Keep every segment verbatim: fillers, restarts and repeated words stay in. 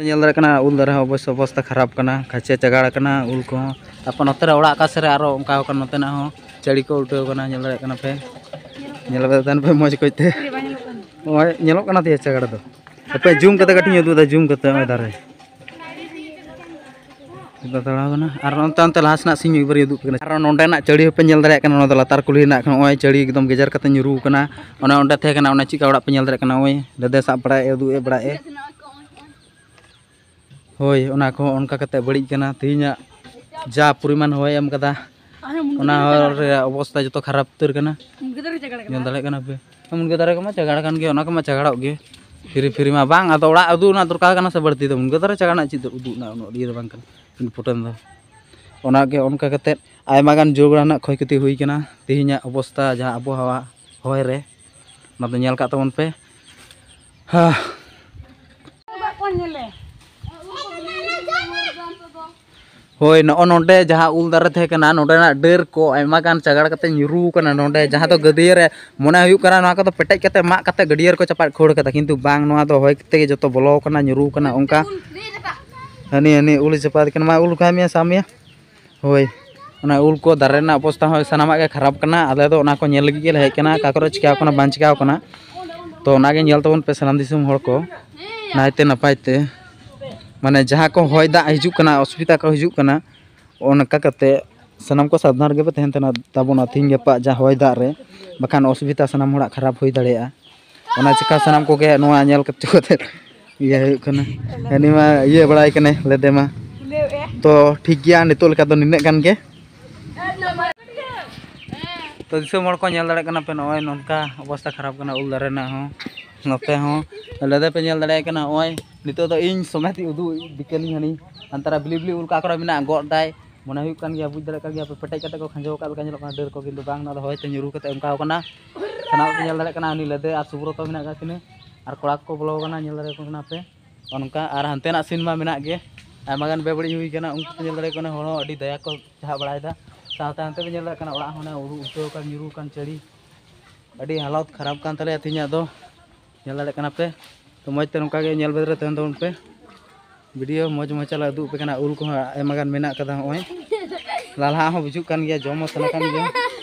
ᱧᱮᱞ ᱫᱟᱲᱮᱭᱟᱜ ᱠᱟᱱᱟ ᱩᱞ ᱫᱟᱨᱮ ᱦᱚᱸ ᱚᱵᱚᱥᱥᱳᱭ ᱚᱵᱚᱥᱛᱟ ᱠᱷᱟᱨᱟᱯ ᱠᱟᱱᱟ, ᱠᱷᱟᱪᱮ ᱪᱟᱜᱟᱲ ᱠᱟᱱᱟ ᱩᱞ ᱠᱚᱦᱚᱸ᱾ ᱛᱟᱨᱯᱚᱨ ᱱᱚᱛᱮ ᱨᱮ ᱚᱲᱟᱜ ᱚᱠᱟ ᱥᱮᱫ ᱨᱮ ᱟᱨᱚ ᱚᱱᱠᱟ ᱠᱟᱱᱟ, ᱱᱚᱛᱮᱱᱟᱜ ᱦᱚᱸ ᱪᱟᱹᱲᱤ ᱠᱚ ᱩᱞᱴᱟᱹᱣ ᱠᱟᱱᱟ, ᱧᱮᱞ ᱫᱟᱲᱮᱭᱟᱜ ᱠᱟᱱᱟ ᱯᱮ, ᱧᱮᱞ ᱵᱮᱱ ᱛᱟᱦᱮᱱ ᱯᱮ ᱢᱚᱡᱽ ᱚᱠᱚᱡ ᱛᱮ᱾ ᱱᱚᱜᱼᱚᱭ ᱧᱮᱞᱚᱜ ᱠᱟᱱᱟ ᱛᱮ ᱪᱟᱜᱟᱲ ᱫᱚ᱾ ᱦᱟᱯᱮ ᱡᱩᱢ ᱠᱟᱛᱮ ᱠᱟᱹᱴᱤᱡ ᱤᱧ ᱩᱫᱩᱜ ᱮᱫᱟ, ᱡᱩᱢ ᱠᱟᱛᱮ ᱱᱚᱜᱼᱚᱭ ᱫᱟᱨᱮ᱾ ᱫᱟᱫᱟᱲᱟᱣ ᱠᱟᱱᱟ᱾ ᱟᱨ ᱚᱱᱛᱮ, ᱚᱱᱛᱮ ᱞᱟᱦᱟ ᱥᱮᱱᱟᱜ ᱥᱤᱱ ᱢᱤᱫ ᱵᱟᱨ ᱩᱫᱩᱜ ᱠᱟᱱᱟ᱾ ᱟᱨ ᱱᱚᱸᱰᱮᱱᱟᱜ ᱪᱟᱹᱲᱤ ᱦᱚᱸᱯᱮ ᱧᱮᱞ ᱫᱟᱲᱮᱭᱟᱜ ᱠᱟᱱᱟ, ᱱᱚᱣᱟ ᱫᱚ ᱞᱟᱛᱟᱨ ᱠᱩᱞᱦᱤ ᱨᱮᱱᱟᱜ ᱠᱟᱱᱟ᱾ ᱱᱚᱜᱼᱚᱭ ᱪᱟᱹᱲᱤ ᱮᱠᱫᱚᱢ ᱜᱮᱡᱮᱨ ᱠᱟᱛᱮ ᱧᱩᱨᱩ ᱠᱟᱱᱟ᱾ ᱚᱱᱮ ᱚᱸᱰᱮ ᱛᱟᱦᱮᱸ ᱠᱟᱱᱟ, ᱚᱱᱮ ᱪᱮᱫᱠᱟ ᱚᱲᱟᱜ ᱯᱮ ᱧᱮᱞ ᱫᱟᱲᱮᱭᱟᱜ ᱠᱟᱱᱟ, ᱱᱚᱜᱼᱚᱭ ᱞᱮᱫᱮ ᱥᱟᱵ ᱵᱟᱲᱟᱭᱮᱫ, ᱩᱫᱩᱜ ᱮ ᱵᱟᱲᱟᱭᱮᱫ᱾ ᱦᱳᱭ, ᱚᱱᱟ ᱠᱚᱦᱚᱸ ᱚᱱᱠᱟ ᱠᱟᱛᱮ ᱵᱟᱹᱲᱤᱡ ᱠᱟᱱᱟ᱾ ᱛᱮᱦᱮᱧᱟᱜ ᱡᱟ ᱯᱚᱨᱤᱢᱟᱱ ᱦᱚᱭ ᱮᱢ ᱠᱟᱫᱟ, ᱚᱱᱟ ᱦᱚᱨ ᱨᱮᱭᱟᱜ ᱚᱵᱚᱥᱛᱟ ᱡᱚᱛᱚ ᱠᱷᱟᱨᱟᱯ ᱩᱛᱟᱹᱨ ᱠᱟᱱᱟ᱾ ᱧᱮᱞ ᱫᱟᱲᱮᱭᱟᱜ ᱠᱟᱱᱟ ᱯᱮ, ᱢᱩᱱᱜᱟᱹ ᱫᱟᱨᱮ ᱠᱚᱢᱟ ᱪᱟᱜᱟᱲ ᱠᱟᱱ ᱜᱮ, ᱚᱱᱟ ᱠᱚᱢᱟ ᱪᱟᱜᱟᱲᱚᱜ ᱜᱮ᱾ ᱯᱷᱤᱨᱤ ᱯᱷᱤᱨᱤ ᱢᱟ ᱵᱟᱝ, ᱟᱫᱚ ᱚᱲᱟᱜ ᱩᱫᱩᱜ ᱨᱮᱱᱟᱜ ᱫᱚᱨᱠᱟᱨ ᱠᱟᱱᱟ ᱥᱮ ᱵᱟᱹᱲᱛᱤ ᱫᱚ? ᱢᱩᱱᱜᱟᱹ ᱫᱟᱨᱮ ᱪᱟᱜᱟᱲ ᱨᱮᱱᱟᱜ ᱪᱮᱫ ᱩᱫᱩᱜ ᱨᱮᱱᱟᱜ ᱩᱱᱟᱹᱜ ᱤᱭᱟᱹ ᱫᱚ ᱵᱟᱝ ᱠᱟᱱᱟ, ᱤᱢᱯᱚᱨᱴᱮᱱᱴ ᱫᱚ᱾ ᱚᱱᱟᱜᱮ ᱚᱱᱠᱟ ᱠᱟᱛᱮ ᱟᱭᱢᱟ ᱜᱟᱱ ᱡᱳᱜᱟ ᱨᱮᱱᱟᱜ ᱠᱷᱚᱭ ᱠᱷᱚᱛᱤ ᱦᱩᱭ ᱠᱟᱱᱟ᱾ ᱛᱮᱦᱮᱧᱟᱜ ᱚᱵᱚᱥᱛᱟ ᱡᱟᱦᱟᱸ ᱟᱵᱚᱦᱟᱣᱟ ᱦᱚᱭ ᱨᱮ, ᱚᱱᱟ ᱫᱚ ᱧᱮᱞ ᱠᱟᱜ ᱛᱟᱵᱚᱱ ᱯᱮ᱾ ᱦᱟ᱾ ᱦᱳᱭ, ᱱᱚᱜᱼᱚ ᱱᱚᱰᱮ ᱡᱟᱦᱟᱸ ᱩᱞ ᱫᱟᱨᱮ ᱛᱟᱦᱮᱸ ᱠᱟᱱᱟ, ᱱᱚᱰᱮᱱᱟᱜ ᱰᱟᱹᱨ ᱠᱚ ᱟᱭᱢᱟ ᱜᱟᱱ ᱪᱟᱜᱟᱲ ᱠᱟᱛᱮ ᱧᱩᱨᱩ ᱠᱟᱱᱟ᱾ ᱱᱚᱰᱮ ᱡᱟᱦᱟᱸ ᱫᱚ ᱜᱟᱹᱫᱭᱟᱹ ᱨᱮ ᱢᱚᱱᱮ ᱦᱩᱭᱩᱜ ᱠᱟᱱᱟ, ᱱᱚᱣᱟ ᱠᱚᱫᱚ ᱯᱮᱴᱮᱡ ᱠᱟᱛᱮ, ᱢᱟᱜ ᱠᱟᱛᱮ ᱜᱟᱹᱰᱭᱟᱹ ᱨᱮᱠᱚ ᱪᱟᱯᱟᱫ ᱠᱷᱟᱹᱲ ᱠᱟᱫᱟ, ᱠᱤᱱᱛᱩ ᱵᱟᱝ, ᱱᱚᱣᱟ ᱫᱚ ᱦᱚᱭ ᱛᱮᱜᱮ ᱡᱚᱛᱚ ᱵᱚᱞᱚ ᱠᱟᱱᱟ, ᱧᱩᱨᱩ ᱠᱟᱱᱟ ᱚᱱᱠᱟ᱾ ᱦᱟᱹᱱᱤ, ᱦᱟᱹᱱᱤ ᱩᱞ ᱪᱟᱯᱟᱫ ᱠᱟᱱᱟ, ᱢᱟ ᱩᱞ ᱠᱷᱟᱭ ᱢᱮᱭᱟ, ᱥᱟᱵ ᱢᱮᱭᱟ᱾ ᱦᱳᱭ, ᱚᱱᱟ ᱩᱞ ᱠᱚ ᱫᱟᱨᱮ ᱨᱮᱱᱟᱜ ᱚᱵᱚᱥᱛᱟ ᱦᱚᱸ ᱥᱟᱱᱟᱢᱟᱜ ᱜᱮ ᱠᱷᱟᱨᱟᱯ ᱠᱟᱱᱟ᱾ ᱟᱞᱮ ᱫᱚ ᱚᱱᱟ ᱠᱚ ᱧᱮᱞ ᱞᱟᱹᱜᱤᱫ ᱜᱮᱞᱮ ᱦᱮᱡ ᱠᱟᱱᱟ, ᱚᱠᱟ ᱠᱚᱨᱮ ᱪᱤᱠᱟᱹᱣ ᱠᱟᱱᱟ, ᱵᱟᱝ ᱪᱤᱠᱟᱹᱣ ᱠᱟᱱᱟ᱾ ᱛᱚ ᱚᱱᱟᱜᱮ ᱧᱮᱞ ᱛᱟᱵᱚᱱ ᱯᱮ ᱥᱟᱱᱟᱢ ᱫᱤᱥᱚᱢ ᱦᱚᱲ ᱠᱚ, ᱱᱟᱭᱛᱮ ᱱᱟᱯᱟᱭ ᱛᱮ, ᱢᱟᱱᱮ ᱡᱟᱦᱟᱸ ᱠᱚ ᱦᱚᱭ ᱫᱟᱜ ᱦᱤᱡᱩᱜ ᱠᱟᱱᱟ, ᱚᱥᱩᱵᱤᱫᱟ ᱠᱚ ᱦᱤᱡᱩᱜ ᱠᱟᱱᱟ, ᱚᱱᱠᱟ ᱠᱟᱛᱮ ᱥᱟᱱᱟᱢ ᱠᱚ ᱥᱟᱵᱫᱷᱟᱱ ᱨᱮᱜᱮ ᱯᱮ ᱛᱟᱦᱮᱱ ᱛᱟᱵᱚᱱᱟ ᱛᱤᱦᱤᱧ ᱜᱟᱯᱟ ᱡᱟᱦᱟᱸ ᱦᱚᱭ ᱫᱟᱜ ᱨᱮ, ᱵᱟᱠᱷᱟᱱ ᱚᱥᱩᱵᱤᱫᱟ ᱥᱟᱱᱟᱢ ᱦᱚᱲᱟᱜ ᱠᱷᱟᱨᱟᱯ ᱦᱩᱭ ᱫᱟᱲᱮᱭᱟᱜᱼᱟ᱾ ᱚᱱᱟ ᱪᱤᱠᱟ ᱥᱟᱱᱟᱢ ᱠᱚᱜᱮ ᱱᱚᱣᱟ ᱧᱮᱞ ᱠᱟᱛᱮ ᱠᱟᱛᱮ ᱤᱭᱟᱹ ᱦᱩᱭᱩᱜ ᱠᱟᱱᱟ᱾ ᱦᱟᱹᱱᱤ ᱢᱟ ᱤᱭᱟᱹ ᱵᱟᱲᱟᱭ ᱠᱟᱱᱟᱭ, ᱞᱮᱫᱮ ᱢᱟ᱾ ᱛᱚ ᱴᱷᱤᱠ ᱜᱮᱭᱟ, ᱱᱤᱛᱚᱜ ᱞᱮᱠᱟ ᱫᱚ ᱱᱤᱱᱟᱹᱜ ᱜᱟᱱ ᱜᱮ᱾ ᱛᱚ ᱫᱤᱥᱚᱢ ᱦᱚᱲ ᱠᱚ ᱧᱮᱞ ᱫᱟᱲᱮᱭᱟᱜ ᱠᱟᱱᱟ ᱯᱮ, ᱱᱚᱜᱼᱚᱭ ᱱᱚᱝᱠᱟ ᱚᱵᱚᱥᱛᱟ ᱠᱷᱟᱨᱟᱯ ᱠᱟᱱᱟ ᱩᱞ ᱫᱟᱨᱮ ᱨᱮᱱᱟᱜ ᱦᱚᱸ᱾ ᱱᱚᱛᱮ ᱦᱚᱸ ᱞᱮᱫᱮ ᱯᱮ ᱧᱮᱞ ᱫᱟᱲᱮᱭᱟᱜ ᱠᱟᱱᱟ, ᱱᱚᱜᱼᱚᱭ ᱱᱤᱛᱚᱜ ᱫᱚ ᱤᱧ ᱥᱚᱢᱮᱛ ᱤᱧ ᱩᱫᱩᱜ ᱤᱫᱤ ᱠᱟᱹᱞᱤᱧ ᱦᱟᱹᱱᱤ ᱦᱟᱱᱛᱟᱨᱟ ᱵᱤᱞᱤ ᱵᱤᱞᱤ ᱩᱞ ᱠᱚ ᱟᱠᱚᱨᱮ ᱢᱮᱱᱟᱜᱼᱟ, ᱜᱚᱫ ᱫᱟᱭ᱾ ᱢᱚᱱᱮ ᱦᱩᱭᱩᱜ ᱠᱟᱱ ᱜᱮᱭᱟ, ᱵᱩᱡᱽ ᱫᱟᱲᱮᱭᱟᱜ ᱠᱟᱱ ᱜᱮᱭᱟ ᱯᱮ, ᱯᱮᱴᱮᱡ ᱠᱟᱛᱮ ᱠᱚ ᱠᱷᱟᱸᱡᱚ ᱟᱠᱟᱫ ᱞᱮᱠᱟ ᱧᱮᱞᱚᱜ ᱠᱟᱱᱟ ᱰᱟᱹᱨ ᱠᱚ, ᱠᱤᱱᱛᱩ ᱵᱟᱝ, ᱱᱚᱣᱟ ᱫᱚ ᱦᱚᱭ ᱛᱮ ᱧᱩᱨᱩ ᱠᱟᱛᱮ ᱚᱱᱠᱟᱣ ᱠᱟᱱᱟ᱾ ᱥᱟᱱᱟᱢ ᱯᱮ ᱧᱮᱞ ᱫᱟᱲᱮᱭᱟᱜ ᱠᱟᱱᱟ, ᱩᱱᱤ ᱞᱮᱫᱮ ᱟᱨ ᱥᱩᱵᱨᱚᱛᱚ ᱢᱮᱱᱟᱜ ᱟᱠᱟᱫ ᱠᱤᱱᱟᱹ, ᱟᱨ ᱠᱚᱲᱟ ᱠᱚᱠᱚ ᱵᱚᱞᱚ ᱟᱠᱟᱱᱟ, ᱧᱮᱞ ᱫᱟᱲᱮᱭᱟᱠᱚ ᱠᱟᱱᱟ ᱯᱮ᱾ ᱚᱱᱠᱟ ᱟᱨ ᱦᱟᱱᱛᱮᱱᱟᱜ ᱥᱤᱱ ᱢᱟ ᱢᱮᱱᱟᱜ ᱜᱮ, ᱟᱭᱢᱟ ᱜᱟᱱ ᱵᱮᱵᱟᱹᱲᱤᱡ ᱦᱩᱭ ᱠᱟᱱᱟ, ᱩᱱᱠᱩ ᱯᱮ ᱧᱮᱞ ᱫᱟᱲᱮᱭᱟᱠᱚ ᱠᱟᱱᱟ, ᱦᱚᱲ ᱦᱚᱸ ᱟᱹᱰᱤ ᱫᱟᱭᱟ ᱠᱚ ᱪᱟᱦᱟᱜ ᱵᱟᱲᱟᱭᱮᱫᱟ᱾ ᱥᱟᱶᱛᱮ ᱦᱟᱱᱛᱮ ᱯᱮ ᱧᱮᱞ ᱫᱟᱲᱮᱭᱟᱜ ᱠᱟᱱᱟ, ᱚᱲᱟᱜ ᱦᱚᱸ ᱚᱱᱮ ᱩᱲᱩ ᱩᱞᱴᱟᱹᱣ ᱟᱠᱟᱱ, ᱧᱩᱨᱩ ᱟᱠᱟᱱ ᱪᱟᱹᱲᱤ, ᱟᱹᱰᱤ ᱦᱟᱞᱚᱛ ᱠᱷᱟᱨᱟᱯ ᱠᱟᱱ ᱛᱟᱞᱮᱭᱟ ᱛᱮᱦᱮᱧᱟᱜ ᱫᱚ᱾ ᱧᱮᱞ ᱫᱟᱲᱮᱭᱟᱜ ᱠᱟᱱᱟ ᱯᱮ᱾ ᱛᱚ ᱢᱚᱡᱽ ᱛᱮ ᱱᱚᱝᱠᱟ ᱜᱮ ᱧᱮᱞ ᱵᱮᱫ ᱨᱮ ᱛᱟᱦᱮᱱ ᱛᱟᱵᱚᱱ ᱯᱮ᱾ ᱵᱷᱤᱰᱤᱭᱳ ᱢᱚᱡᱽ ᱢᱚᱡᱽ ᱞᱮ ᱩᱫᱩᱜ ᱟᱯᱮ ᱠᱟᱱᱟ᱾ ᱩᱞ ᱠᱚᱦᱚᱸ ᱟᱭᱢᱟ ᱜᱟᱱ ᱢᱮᱱᱟᱜ ᱠᱟᱫᱟ᱾ ᱱᱚᱜᱼᱚᱭ ᱞᱟᱞᱦᱟ ᱦᱚᱸ ᱵᱩᱡᱩᱜ ᱠᱟᱱ ᱜᱮᱭᱟ, ᱡᱚᱢ ᱦᱚᱸ ᱥᱟᱱᱟ ᱠᱟᱱ ᱜᱮᱭᱟ᱾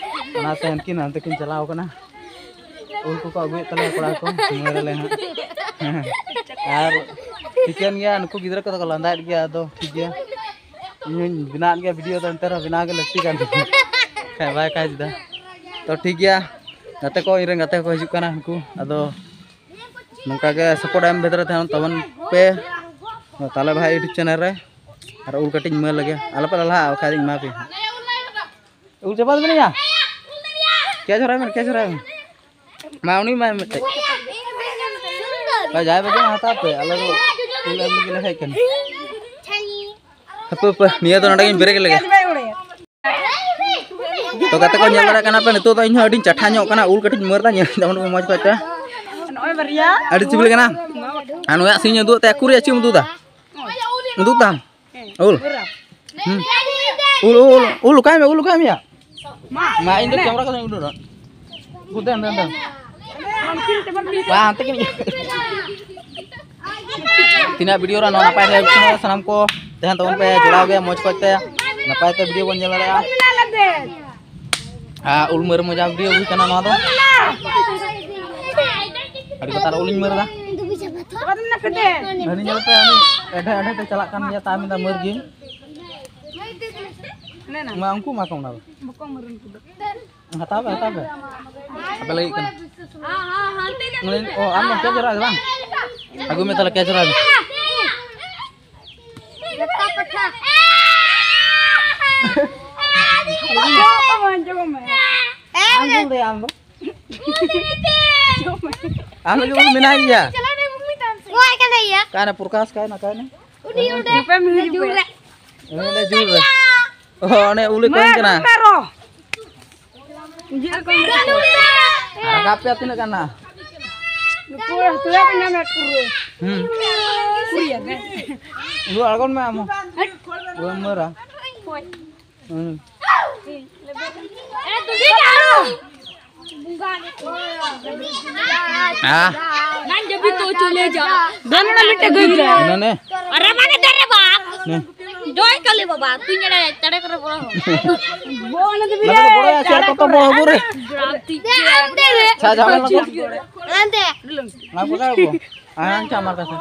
ᱚᱱᱟᱛᱮ ᱩᱱᱠᱤᱱ ᱦᱟᱱᱛᱮ ᱠᱤᱱ ᱪᱟᱞᱟᱣ ᱠᱟᱱᱟ᱾ ᱩᱞ ᱠᱚᱠᱚ ᱟᱹᱜᱩᱭᱮᱫ ᱛᱟᱞᱮᱭᱟ ᱠᱚᱲᱟ ᱠᱚ, ᱥᱚᱢᱚᱭ ᱨᱮᱞᱮ ᱦᱟᱸᱜ᱾ ᱟᱨ ᱴᱷᱤᱠᱟᱹᱱ ᱜᱮᱭᱟ, ᱱᱩᱠᱩ ᱜᱤᱫᱽᱨᱟᱹ ᱠᱚᱫᱚ ᱠᱚ ᱞᱟᱸᱫᱟᱭᱮᱫ ᱜᱮᱭᱟ᱾ ᱟᱫᱚ ᱴᱷᱤᱠ ᱜᱮᱭᱟ, ᱤᱧ ᱦᱚᱸᱧ ᱵᱮᱱᱟᱣᱮᱫ ᱜᱮᱭᱟ ᱵᱷᱤᱰᱤᱭᱳ ᱫᱚ, ᱮᱱᱛᱮ ᱨᱮᱦᱚᱸ ᱵᱮᱱᱟᱣ ᱜᱮ ᱞᱟᱹᱠᱛᱤ ᱠᱟᱱ ᱛᱤᱧᱟ᱾ ᱠᱷᱟᱡ ᱵᱟᱭ ᱠᱟᱡᱽ ᱫᱟ᱾ ᱛᱚ ᱴᱷᱤᱠ ᱜᱮᱭᱟ, ᱜᱟᱛᱮ ᱠᱚ, ᱤᱧᱨᱮᱱ ᱜᱟᱛᱮ ᱠᱚᱠᱚ ᱦᱤᱡᱩᱜ ᱠᱟᱱᱟ ᱩᱱᱠᱩ᱾ ᱟᱫᱚ ᱱᱚᱝᱠᱟ ᱜᱮ ᱥᱟᱯᱳᱨᱴ ᱮᱢ ᱵᱷᱮᱫᱨᱮ ᱛᱟᱦᱮᱱ ᱛᱟᱵᱚᱱ ᱯᱮ᱾ ᱛᱟᱞᱮ ᱵᱟᱦᱟ ᱤᱭᱩᱴᱩᱵᱽ ᱪᱮᱱᱮᱞ ᱨᱮ᱾ ᱟᱨ ᱩᱞ ᱠᱟᱹᱴᱤᱡ ᱤᱧ ᱮᱢᱟ ᱞᱮᱜᱮ, ᱟᱞᱚᱯᱮ ᱞᱟᱞᱦᱟᱜᱼᱟ, ᱵᱟᱠᱷᱟᱡ ᱫᱚᱧ ᱮᱢᱟ ᱯᱮᱭᱟ᱾ ᱩᱞ ᱪᱟᱵᱟ ᱫᱚ ᱢᱮᱱᱟᱭᱟ? ᱠᱮᱪ ᱦᱚᱨᱟᱭ ᱢᱮ, ᱠᱮᱪ ᱦᱚᱨᱟᱭ ᱢᱮ᱾ ᱢᱟ ᱩᱱᱤ ᱢᱟ ᱢᱤᱫᱴᱮᱡ᱾ ᱵᱟᱭ ᱡᱟᱦᱟᱸᱭ ᱵᱟᱡᱮ ᱢᱟ ᱦᱟᱛᱟᱣ ᱯᱮ, ᱟᱞᱮ ᱫᱚ ᱩᱞ ᱟᱹᱜᱩ ᱜᱮᱞᱮ ᱦᱮᱡ ᱠᱟᱱᱟ᱾ ᱦᱟᱯᱮ, ᱦᱟᱯᱮ, ᱱᱤᱭᱟᱹ ᱫᱚ ᱱᱚᱰᱮ ᱜᱤᱧ ᱵᱨᱮᱠ ᱞᱮᱜᱮ᱾ ᱛᱚ ᱜᱟᱛᱮ ᱠᱚ, ᱧᱮᱞ ᱫᱟᱲᱮᱭᱟᱜ ᱠᱟᱱᱟ ᱯᱮ, ᱱᱤᱛᱚᱜ ᱫᱚ ᱤᱧ ᱦᱚᱸ ᱟᱹᱰᱤᱧ ᱪᱟᱴᱷᱟ ᱧᱚᱜ ᱠᱟᱱᱟ᱾ ᱩᱞ ᱠᱟᱹᱴᱤᱡ ᱢᱟᱹᱨ ᱫᱟ, ᱧᱮᱞ ᱛᱟᱵᱚᱱ ᱯᱮ ᱢᱚᱡᱽ ᱠᱚᱡ ᱛᱮ᱾ ᱱᱚᱜᱼᱚᱭ ᱵᱟᱨᱭᱟ᱾ ᱟᱹᱰᱤ ᱥᱤᱵᱤᱞ ᱠᱟᱱᱟ᱾ ᱟᱨ ᱱᱩᱭᱟᱜ ᱥᱤᱧ ᱩᱫᱩᱜ ᱛᱟᱭᱟ, ᱠᱩᱨᱤᱭᱟ ᱪᱮᱫ ᱮᱢ ᱩᱫᱩᱜ ᱫᱟ? ᱩᱫᱩᱜ ᱛᱟᱢ? ᱩᱞ? ᱦᱩᱸ᱾ ᱩᱞ, ᱩᱞ, ᱩᱞ, ᱩᱞ ᱚᱠᱟᱭ ᱢᱮ, ᱩᱞ ᱚᱠᱟᱭ ᱢᱮᱭᱟ? ᱢᱟ, ᱤᱧ ᱫᱚ ᱠᱮᱢᱨᱟ ᱠᱟᱛᱮᱧ ᱩᱫᱩᱜ ᱫᱟ᱾ ᱩᱫᱩᱜ ᱫᱮᱱ, ᱫᱮᱱ, ᱫᱮᱱ᱾ ᱢᱟ, ᱦᱟᱱᱛᱮ ᱠᱤᱱ ᱤᱭᱟᱹ᱾ ᱛᱤᱱᱟᱹᱜ ᱵᱷᱤᱰᱤᱭᱳ ᱨᱮ ᱱᱚᱣᱟ ᱱᱟᱯᱟᱭ ᱛᱮ ᱥᱟᱱᱟᱢ ᱠᱚ ᱛᱟᱦᱮᱱ ᱛᱟᱵᱚᱱ ᱯᱮ, ᱡᱚᱲᱟᱣ ᱜᱮ ᱢᱚᱡᱽ ᱠᱚᱡ ᱛᱮ ᱱᱟᱯᱟᱭ ᱛᱮ ᱵᱷᱤᱰᱤᱭᱳ ᱵᱚᱱ ᱧᱮᱞ ᱫᱟᱲᱮᱭᱟᱜᱼᱟ᱾ ᱟᱨ ᱩᱞ ᱢᱟᱹᱨ ᱢᱚᱡᱟ ᱵᱷᱤᱰᱤᱭᱳ ᱦᱩᱭ ᱠᱟᱱᱟ ᱱᱚᱣᱟ ᱫᱚ᱾ ᱟᱹᱰᱤ ᱵᱟᱛᱟᱨ ᱩᱞᱤᱧ ᱢᱟᱹᱨ ᱫᱟ᱾ ᱦᱟᱹᱱᱤ ᱧᱮᱞ ᱯᱮ, ᱦᱟᱹᱱᱤ ᱮᱰᱷᱮ ᱮᱰᱷᱮ ᱛᱮ ᱪᱟᱞᱟᱜ ᱠᱟᱱ ᱜᱮᱭᱟ, ᱛᱟᱭ ᱢᱮᱱᱫᱟ ᱢᱟᱹᱨ ᱜᱤᱧ᱾ ᱢᱟ ᱩᱱᱠᱩ ᱮᱢᱟ ᱠᱚ ᱚᱱᱟ ᱫᱚ᱾ ᱦᱟᱛᱟᱣ ᱯᱮ, ᱦᱟᱛᱟᱣ ᱯᱮ᱾ ᱟᱯᱮ ᱞᱟᱹᱜᱤᱫ ᱠᱟᱱᱟ᱾ ᱚ, ᱟᱢ ᱫᱚ ᱠᱮᱪ ᱦᱚᱨᱟᱜ ᱵᱟᱝ? ᱟᱹᱜᱩ ᱢᱮ ᱛᱟᱦᱞᱮ, ᱠᱮᱪ ᱦᱚᱨᱟᱜ ᱢᱮ᱾ ᱟᱢ ᱫᱚ ᱞᱟᱹᱭᱟ, ᱟᱢ ᱫᱚ? ᱟᱢ ᱫᱚ ᱡᱮᱢᱚᱱ ᱢᱮᱱᱟᱭ ᱜᱮᱭᱟ᱾ ᱚᱠᱟᱭ ᱠᱟᱱᱟᱭ ᱭᱟ? ᱚᱠᱟᱭ ᱱᱟ ᱯᱨᱚᱠᱟᱥ, ᱚᱠᱟᱭ ᱱᱟ, ᱚᱠᱟᱭ ᱱᱟ? ᱩᱱᱤ ᱚᱸᱰᱮ ᱡᱩᱨ ᱨᱮ᱾ ᱩᱱᱤ ᱚᱸᱰᱮ ᱡᱩᱨ ᱨᱮ᱾ ᱚ, ᱚᱱᱮ ᱩᱞᱮ ᱠᱚᱭᱮᱧ ᱠᱟᱱᱟ᱾ ᱨᱟᱠᱟᱵ ᱯᱮᱭᱟ ᱛᱤᱱᱟᱹᱜ ᱜᱟᱱ ᱱᱟᱜ? ᱦᱩᱸ᱾ ᱩᱞᱩ ᱟᱬᱜᱚᱱ ᱢᱮ ᱟᱢ ᱦᱚᱸ᱾ ᱩᱞᱩ ᱢᱟᱹᱨᱟ᱾ ᱦᱩᱸ᱾ ᱦᱮᱸ᱾ ᱵᱟᱝ ᱡᱟᱹᱯᱤᱫ ᱛᱚ ᱪᱚᱞᱮ ᱡᱟ᱾ ᱫᱚᱱ ᱢᱮ ᱢᱤᱫᱴᱮᱡ ᱜᱟᱹᱭ ᱨᱮ᱾ ᱮᱱᱟᱱᱮ᱾ ᱟᱨ ᱟᱢᱟᱜ ᱡᱚᱭ ᱠᱟᱞᱤ ᱵᱟᱵᱟ, ᱛᱩᱧ ᱮᱲᱮ ᱪᱟᱲᱮ ᱠᱚᱨᱮ ᱵᱚᱲᱚ ᱦᱚᱸ᱾ ᱚᱱᱟ ᱫᱚ ᱵᱚᱲᱚᱭᱟ, ᱪᱮᱫ ᱠᱚᱛᱚ ᱵᱚᱲᱚ ᱵᱚᱲᱚ᱾ ᱟᱪᱪᱷᱟ, ᱡᱟᱦᱟᱸ ᱞᱮᱠᱟ᱾ ᱦᱟᱱᱛᱮ᱾ ᱚᱱᱟ ᱠᱚᱫᱚ ᱟᱵᱚ᱾ ᱦᱮᱸ, ᱟᱪᱪᱷᱟ, ᱟᱢᱟᱨ ᱠᱟᱛᱷᱟ᱾